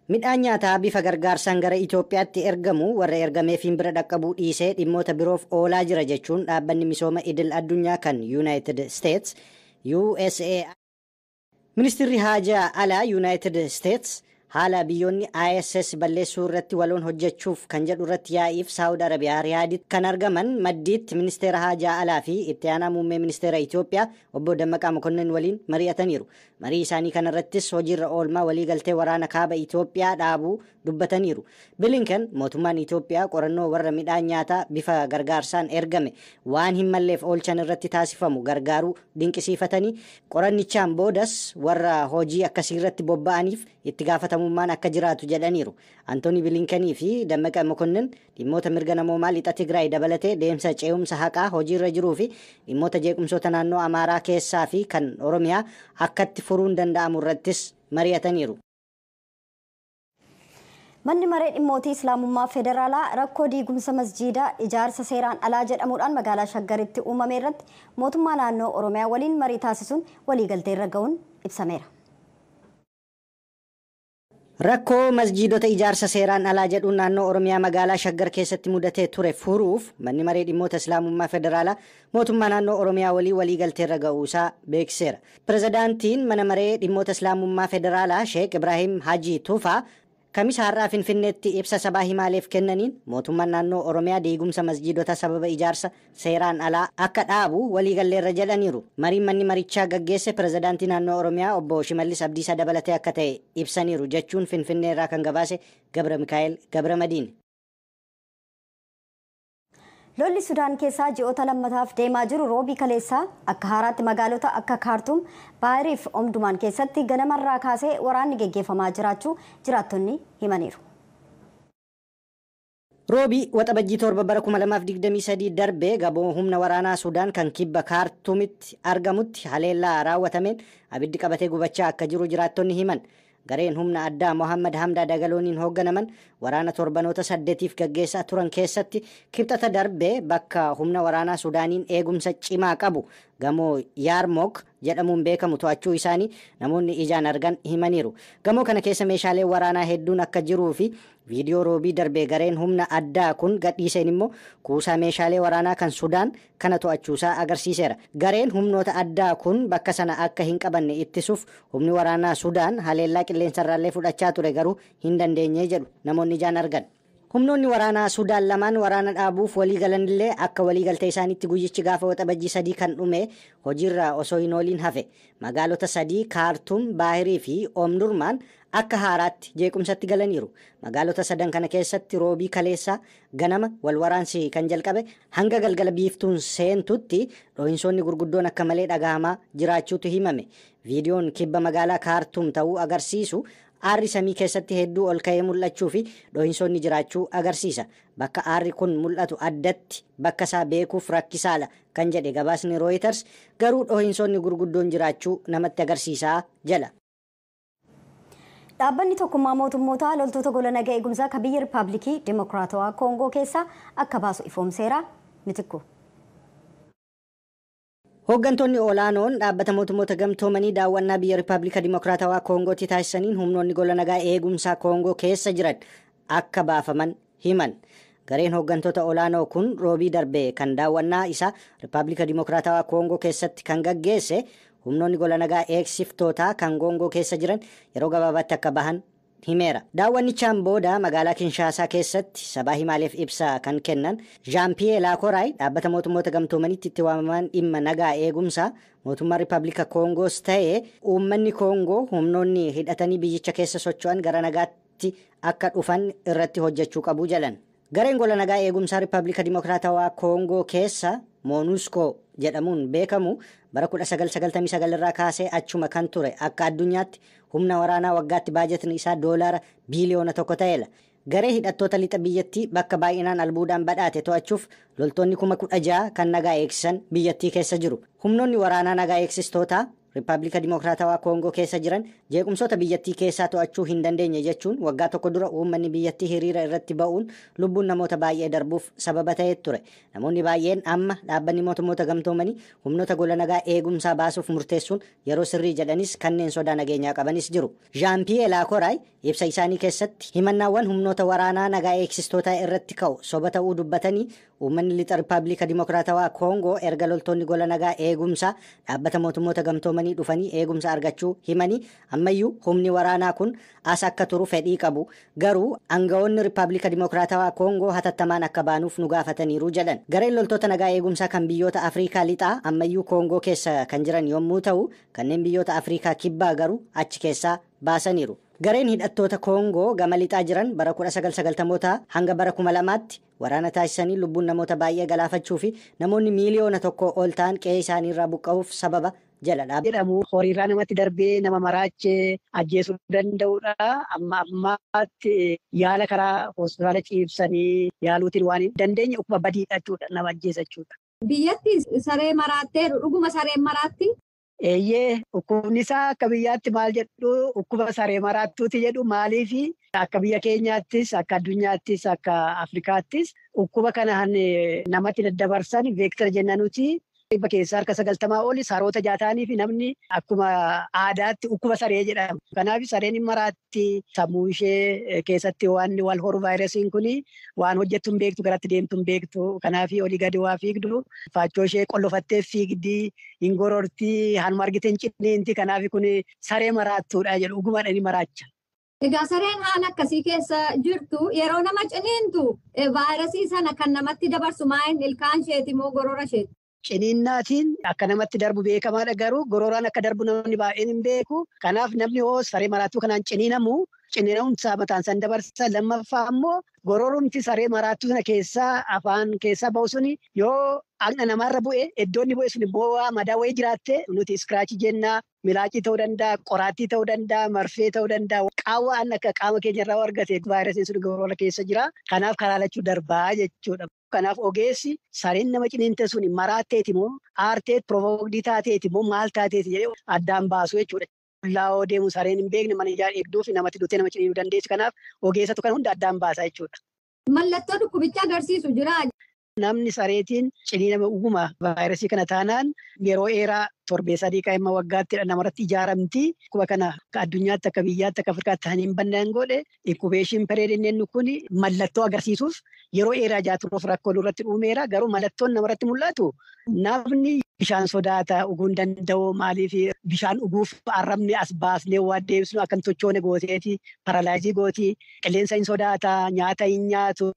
Midhaan nyaataa bifa gargaarsaan gara Itoophiyaatti ergamu warra ergameefiin bira dhaqqabuu dhiisee dhimmoota biroof oolaa jira jechuun dhaabbanni misooma idil addunyaa kan United States USA. Ministeerri haajaa alaa United States haala biyyoonni ISS balleessuu irratti waloon hojjechuuf kan jedhu irratti yaa'iif Saawud Arabiyaa Riyaaditti kan argaman maddiitti ministeera haajaa alaa fi itti aanaa muummee ministeera Itoophiyaa obbo Dammaqaa Mokonnin waliin mari'ataniiru. Marii isaanii kanarrattis hojiirra oolmaa waliigaltee waraana kaaba Itoophiyaa dhaabuu dubbataniiru. Bilinken mootummaan Itoophiyaa qorannoo warra midhaan nyaataa bifa gargaarsaan ergame waan hin malleef oolchan irratti taasifamu gargaaruu dinqisiifatanii qorannichaan boodas warra hojii akkasii irratti bobba'aniif itti gaafatamummaan akka jiraatu jedhaniiru. Antooni Bilinkanii fi Dammaqa Mokonnin dhimmoota mirga namoomaa lixa Tigraay dabalatee deemsa ce'umsa haqaa hojiirra jiruu fi dhimmoota jeequmsoota naannoo Amaaraa keessaa fi kan Oromiyaa akkatti furuun danda'amu irrattis mari'ataniiru. Manni maree dhimmoota Islaamummaa Federaalaa rakkoo diigumsa masjiidaa ijaarsa seeraan alaa jedhamuudhaan magaalaa Shaggaritti uumame irratti mootummaa naannoo Oromiyaa waliin marii taasisuun waliigaltee irra ga'uun ibsameera. Rakkoo masjiidota ijaarsa seeraan alaa jedhuun naannoo Oromiyaa magaalaa Shaggar keessatti mudatee ture furuuf manni maree dhimmoota Islaamummaa Federaalaa mootummaa naannoo Oromiyaa walii waliigalteerra ga'uusaa beeksiseera. Pirezidaantiin mana maree dhimmoota Islaamummaa Federaalaa Sheek Ibraahim Hajii Tufaa Kamisa har'aa Finfinneetti ibsa sabaa himaaleef kennaniin mootummaan naannoo Oromiyaa diigumsa masjiidota sababa ijaarsa seeraan alaa akka dhaabu waliigalleerra jedhaniiru. Mariin manni marichaa gaggeesse pirezidaantii naannoo Oromiyaa obbo Shimallis Abdiisaa dabalatee akka ta'e ibsaniiru jechuun Finfinneerraa kan gabaase Gabra Mikaa'el Gabra Madiin. Lolli Sudaan keessaa ji'oota lammataaf deemaa jiru roobii kaleessaa akka haaraatti magaalota akka Kaartuum, Baahirii fi Omdumaan keessatti ganamarraa kaasee waraanni geggeeffamaa jiraachuu jiraattonni himaniiru. Roobii waxabajjii 7 bara 2023 darbee gaboo humna waraanaa Sudaan kan kibba Kaartuumitti argamutti haleellaa raawwatameen abiddi qabatee gubachaa akka jiru jiraattonni himan. Gareen humna addaa Mohammad Hamdaa Dagalooniin hoogganaman waraana torbanoota 8 gaggeessaa turan keessatti kibxata darbee bakka humna waraanaa Sudaaniin eegumsa cimaa qabu gamoo Yaarmook jedhamuun beekamu to'achuu isaanii namoonni ijaan argan himaniiru. Gamoo kana keessa meeshaalee waraanaa hedduun akka jiruu fi viidiyoo roobii darbee gareen humna addaa kun gadhiiseen immoo kuusaa meeshaalee waraanaa kan Sudaan kana to'achuusaa agarsiiseera. Gareen humnoota addaa kun bakka sana akka hin qabanne ittisuuf humni waraanaa Sudaan haleellaa qilleensarraallee fudhachaa ture garuu hin dandeenye jedhu namoonni ijaan argan. Humnoonni waraanaa Sudaan lamaan waraana dhaabuuf walii galanillee akka waliigaltee isaaniitti guyyichi gaafa waxabajjii 3 kan dhume hojiirra osoo hin ooliin hafe. Magaalota 3 Kaartuum, Baahirii fi Omdurmaan akka haaraatti jeequmsatti galaniiru. Magaalota sadan kana keessatti roobii kaleessaa ganama wal waraansi kan jalqabe hanga galgala biiftuun seentutti dhohinsoonni gurguddoon akka malee dhagahamaa jiraachuutu himame. Viidiyoon kibba magaalaa Kaartuum ta'uu agarsiisu aarri samii keessatti hedduu ol ka'ee mul'achuu fi dhohinsoonni jiraachuu agarsiisa. Bakka aarri kun mul'atu addatti bakka isaa beekuuf rakkisaadha kan jedhe gabaasni Reuters garuu dhohinsoonni gurguddoon jiraachuu namatti agarsiisaa jedha. Dhaabbanni tokkummaa mootummootaa loltoota gola nagaa eegumsaa kan biyya Riippaabilikii Dimokiraatawaa Koongoo keessaa akka baasu ifoomseera. Mitikku. Hooggantoonni olaanoon dhaabbata mootummoota gamtoomanii daawwannaa biyya Riippaabilika Dimokiraatawaa Koongootti taasisaniin humnoonni gola nagaa eegumsaa Koongoo keessa jiran akka baafaman himan. Gareen hooggantoota olaanoo kun roobii darbee kan daawwannaa isaa Riippaabilika Dimokiraatawaa Koongoo keessatti kan gaggeesse humnoonni gola nagaa eegsiftootaa kan Koongoo keessa jiran yeroo gabaabaatti akka bahan himeera. Daawwannichaan booda magaalaa Kinshaasaa keessatti sabaa himaaleef ibsa kan kennan Jean Pierre Laakoraay dhaabbata mootummoota gamtoomanitti itti waamaman dhimma nagaa eegumsaa mootummaa Riippaabilika Koongoos ta'ee uummanni Koongoo humnoonni hidhatanii biyyicha keessa socho'an gara nagaatti akka dhufan irratti hojjechuu qabu jedhan. Gareen gola nagaa eegumsaa Riippaabilika Dimokiraatawaa Koongoo keessa Moonuskoo jedhamuun beekamu bara 1999 irraa kaasee achuma kan ture akka addunyaatti humna waraanaa waggaatti baajetni isaa $1 biiliyoona ta'edha. Garee hidhattoota lixa biyyattii bakka baay'inaan albuudaan badhaate to'achuuf loltoonni 16,000 kan nagaa eegsisan biyyattii keessa jiru. Humnoonni waraanaa nagaa eegsistootaa Riippaabilika Dimokiraatawaa Koongoo keessa jiran jeequmsoota biyyattii keessaa to'achuu hin dandeenye jechuun waggaa tokko dura uummanni biyyattii hiriira irratti ba'uun lubbuun namoota baay'ee darbuuf sababa ta'ee ture. Namoonni baay'een amma dhaabbanni mootummoota gamtoomanii humnoota gola nagaa eegumsaa baasuuf murteessuun yeroo sirrii jedhanis kanneen sodaa nageenyaa qabanis jiru. Jean Pierre Laakoraay ibsa isaanii keessatti himannaawwan humnoota waraanaa nagaa eegsistootaa irratti ka'u soba ta'uu dubbatanii uummanni lixa Riippaabilika Dimokiraatawaa Koongoo erga loltoonni gola nagaa eegumsaa dhaabbata mootummoota gamtoomanii dhufanii eegumsa argachuu himanii ammayyuu humni waraanaa kun as akka turu fedhii qabu, garuu aangawoonni Riippaabilika Dimokiraatawaa Koongoo hatattamaan akka baanuuf nu gaafataniiru jedhan. Gareen loltoota nagaa eegumsaa kan biyyoota Afrikaa lixaa ammayyuu Koongoo keessa kan jiran yommuu ta'u, kanneen biyyoota Afrikaa kibbaa garuu achi keessaa baasaniiru. Gareen hidhattoota Koongoo gama lixaa jiran bara 1990 hanga bara 2000tti waraana taasisanii lubbuun namoota baay'ee galaafachuu fi namoonni 1 miiliyoona ol ta'an qe'ee isaaniirraa buqqa'uuf sababa jala dhaabbata. Jedhamu horiirraa namatti darbee nama maraachee ajjeesuu danda'udha. Amma ammaatti yaala karaa hospitaala ciibsanii yaaluutiin waan hin dandeenye dhukkuba badiidha jechuudha, nama ajjeesa jechuudha. Biyyatti saree maraatteeru, dhuguma sareen maraatti? Eeyyee, dhukkubni isaa akka biyyaatti maal jedhu, dhukkuba saree maraattuuti jedhu. Maaliifi akka biyya keenyaattis, akka addunyaattis, akka Afrikaattis dhukkuba kana namatti daddabarsan vector jenna nuti. 90% oli saroota jaataanii fi namni akkuma aadaatti dhukkuba saree jedhama. Kanaaf sareen hin maraatti, sammuu ishee keessatti waan wal horu, vaayirasiin kun waan hojjettu hin beektu, garatti deemtu hin beektu. Kanaaf olii gadi waa fiigdu, faachoo ishee qollofattee fiigdi, hin gororti, hanuma argite hin cinniinti. Kanaaf kun saree maraattuudha jedhu, dhugumaadha, ni maraacha. Egaa sareen haala akkasii keessa jirtu yeroo nama ciniintu vaayirasii sana kan namatti dabarsu maa'in, ilkaan isheeti moo gorora isheeti? Ciniinnaatiin akka namatti darbu beekamaadha, garuu gororaan akka darbu namni baay'een hin beeku. Kanaaf namni hoo saree maraattuu kanaan ciniinamu, ciniinamumsaa mataan isaan dabarsa. Lammaffaa immoo gororumti saree maraattuu sana keessaa afaan keessaa bahu suni yoo dhaqna namaarra bu'e, iddoo inni bu'e sun immoo madaa wayii jiraatte, nuti scratch jennaa, milaacii ta'uu danda'a, qoraattii ta'uu danda'a, marfee ta'uu danda'a. Qaawwaan akka qaama keenya irraa argate vaayirasiin sun gorora keessa jira. Kanaaf karaa lachuu darbaa jechuudha. Kanaaf ogeessi sareen nama ciniinte sun maraatteeti moo aarteet provoked taateeti moo maal taateeti jedhee addaan baasu jechuudha. Laawoo deemu sareen hin beekne mana ijaa eegduuf namatti dhutee nama ciniinuu dandeessu. Kanaaf ogeessatu kan hunda addaan baasa jechuudha. Mallattoo dhukkubicha agarsiisu jira? Namni sareetiin ciniiname dhuguma vaayirasii kana taanaan yeroo dheeraa, torbee 3 qaama waggaatti namarratti ijaaramti. Dhukkuba kana akka addunyaatti, akka biyyaatti, akka Afrikaatti kan hin bannaan godhe incubation period inni kun mallattoo agarsiisuuf yeroo dheeraa jaaturuuf rakkoo nurratti uumeera. Garuu mallattoon namarratti mul'atu, namni bishaan sodaata, dhuguu hin danda'u. Maaliif bishaan dhuguuf arrabni as baasnee waan deebisnu akka hin tochoone gooteeti, paralyze gooti, qilleensa hin sodaata, nyaata hin nyaatu,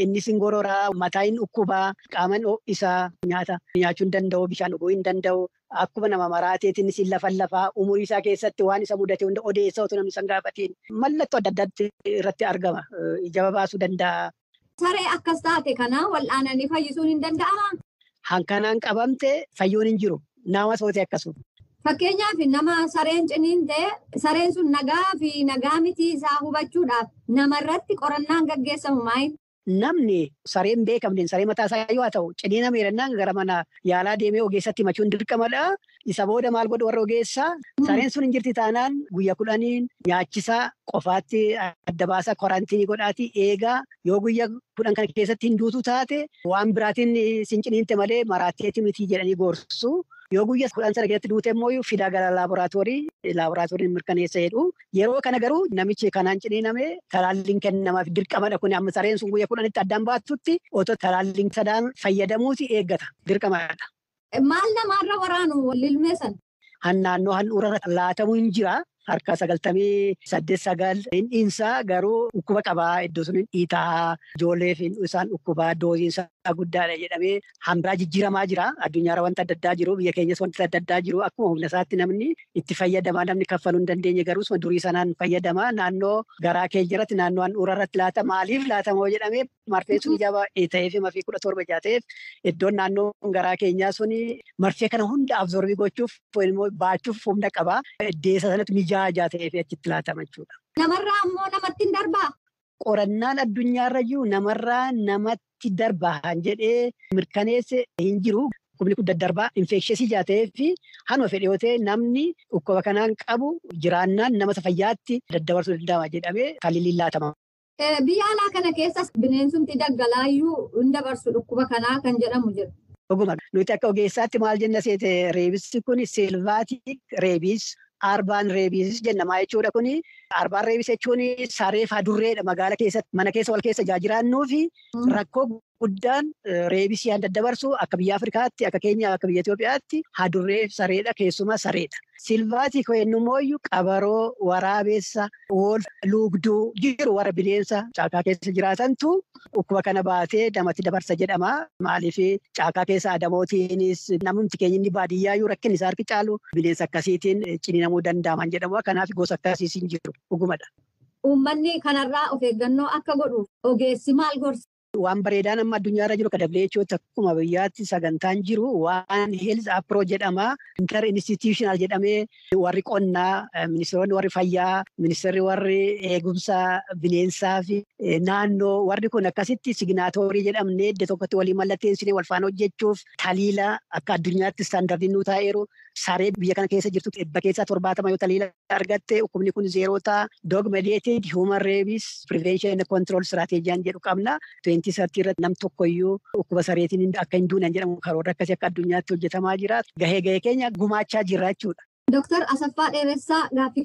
innis hin gororaa, mataa hin dhukkubaa, qaaman ho'isaa, nyaata nyaachuu hin danda'u, bishaan dhuguu hin danda'u. Akkuma nama maraateetiin lafa lafaa umurii isaa keessatti waan isa mudate hunda odeessa otoo namni san gaafatiin. Mallattoo adda addaatti irratti argama. Ija babaasuu danda'a. Saree akkas taate kana wal'aananii fayyisuun hin danda'amaa? Hankanaan qabamte fayyuun hin jiru. Nama sootee akkasuma. Fakkeenyaaf nama sareen ciniinte, sareen sun nagaa fi nagaa mitii isaa hubachuudhaaf namarratti qorannaan gaggeessamu maayin? Namni sareen beekamne, saree mataa isaa yoo haa ta'u, ciniina meerannaan gara mana yaalaa deemee ogeessatti himachuun dirqamadha. Isa booda maal godhu warra ogeessaa? Sareen sun hin jirti taanaan guyya 10n nyaachisaa, qofaatti adda baasaa, quarantine godhaati eegaa. Yoo guyya 10 kana keessatti hin duutu taate, waan biraatiin sin ciniinte malee maraatteeti miti jedhanii gorsu. Yoo guyya 10 sana keessatti duute immoo fidaa gara laaboraatoorii, laaboraatooriin mirkaneessa jedhu. Yeroo kana garuu namichi kanaan ciniiname talaalliin kennamaaf dirqamadha. Kun amma sareen sun guyya 10tti addaan baattutti otoo talaalliin sadaan fayyadamuuti eeggata, dirqamadha. Maal namaarra waraanu lilmee san? Naannoo handhuura laatamuu hin jira. Harka 98 9 hin dhiinsaa, garuu dhukkuba qabaa, iddoo sun hin dhiitaa, ijoolleef isaan dhukkubaa, dooziin isaa guddaadha jedhamee hambiraa jijjiiramaa jira. Addunyaarra wanta adda addaa jiru, biyya keenyas wanta adda addaa jiru, akkuma humna isaatti namni itti fayyadamaa, namni kaffaluu hin dandeenye garuu durii sanaan fayyadamaa. Naannoo garaa keenya irratti, naannoo handhuura irratti laata. Maaliif laatamoo jedhamee, marfeen sun ija ta'eef, marfee 17 ta'eef, iddoon naannoo garaa keenyaa suni marfee kana hunda absorb gochuuf baachuuf humna qaba. Iddeessa sanatti mijaajaa ta'eef achitti laatama jechuudha. Namarraa ammoo namatti hin darbaa? Qorannaan addunyaarra jiru namarraa namatti darbaa jedhee mirkaneesse hin jiru. Dhukkubni kun daddarbaa infectious ta'ee fi hanuma fedhe yoo ta'e namni dhukkuba kanaan qabu jiraannaan nama fayyaatti daddabarsuu danda'ama jedhamee taliilli laatama. Biyya alaa kana keessas bineensumti daggalaayyuu hin dabarsu dhukkuba kanaa kan jedhamu jira. Dhuguma nuti akka ogeessaatti maal jenna seete rabies kun sylvatic rabies, urban rabies jennamaa jechuudha kuni. Urban rabies jechuun saree fi adurreedha magaala keessatti mana keessa wal keessa jiraannuu fi rakkoo guddaan rabies aan daddabarsu akka biyya Afrikaatti, akka keenya, akka biyya Itoophiyaatti adurree sareedha, keessumaa sareedha. Sylvatic immoo qabaroo, waraabessa, wolf, luugduu jiru warra bineensa caakaa keessa jiraatantu dhukkuba kana baatee namatti dabarsa jedhama. Maaliif caakaa keessa adamootiinis namumti keenya inni baadiyyaayyuu rakkinni isaa harki caalu bineensa akkasiitiin ciniinamuu danda'aman jedhamu. Kanaaf gosa akkasiis hin jiru dhugumadha. Uummanni kanarraa of eeggannoo akka godhuuf ogeessi maal gorsa? Waan bareedaan amma addunyaarra jiru kan WHO'tti akkuma biyyaatti sagantaan jiru One Health Approach jedhama. Inter institutional jedhamee warri qonnaa, ministeeronni warri fayyaa, ministeerri warri eegumsa bineensaa fi naannoo warri kun akkasitti signatory jedhamnee iddoo tokkotti walii mallatteessinee wal faana hojjechuuf taliila akka addunyaatti standardiin nuu taa'eeru. Saree biyya kana keessa jirtu 70% yoo taliila argatte dhukkubni kun zero ta'a. Dog mediated human rabies prevention and control strategy jedhu qabna. 2030 irratti nam tokkoyyuu dhukkuba sareetiin akka hin duune jedhamu karoora akkasii akka addunyaatti hojjetamaa jira. Gahee keenya gumaachaa jirra jechuudha. Dooktar Asaffaa Dheeressaa gaaffii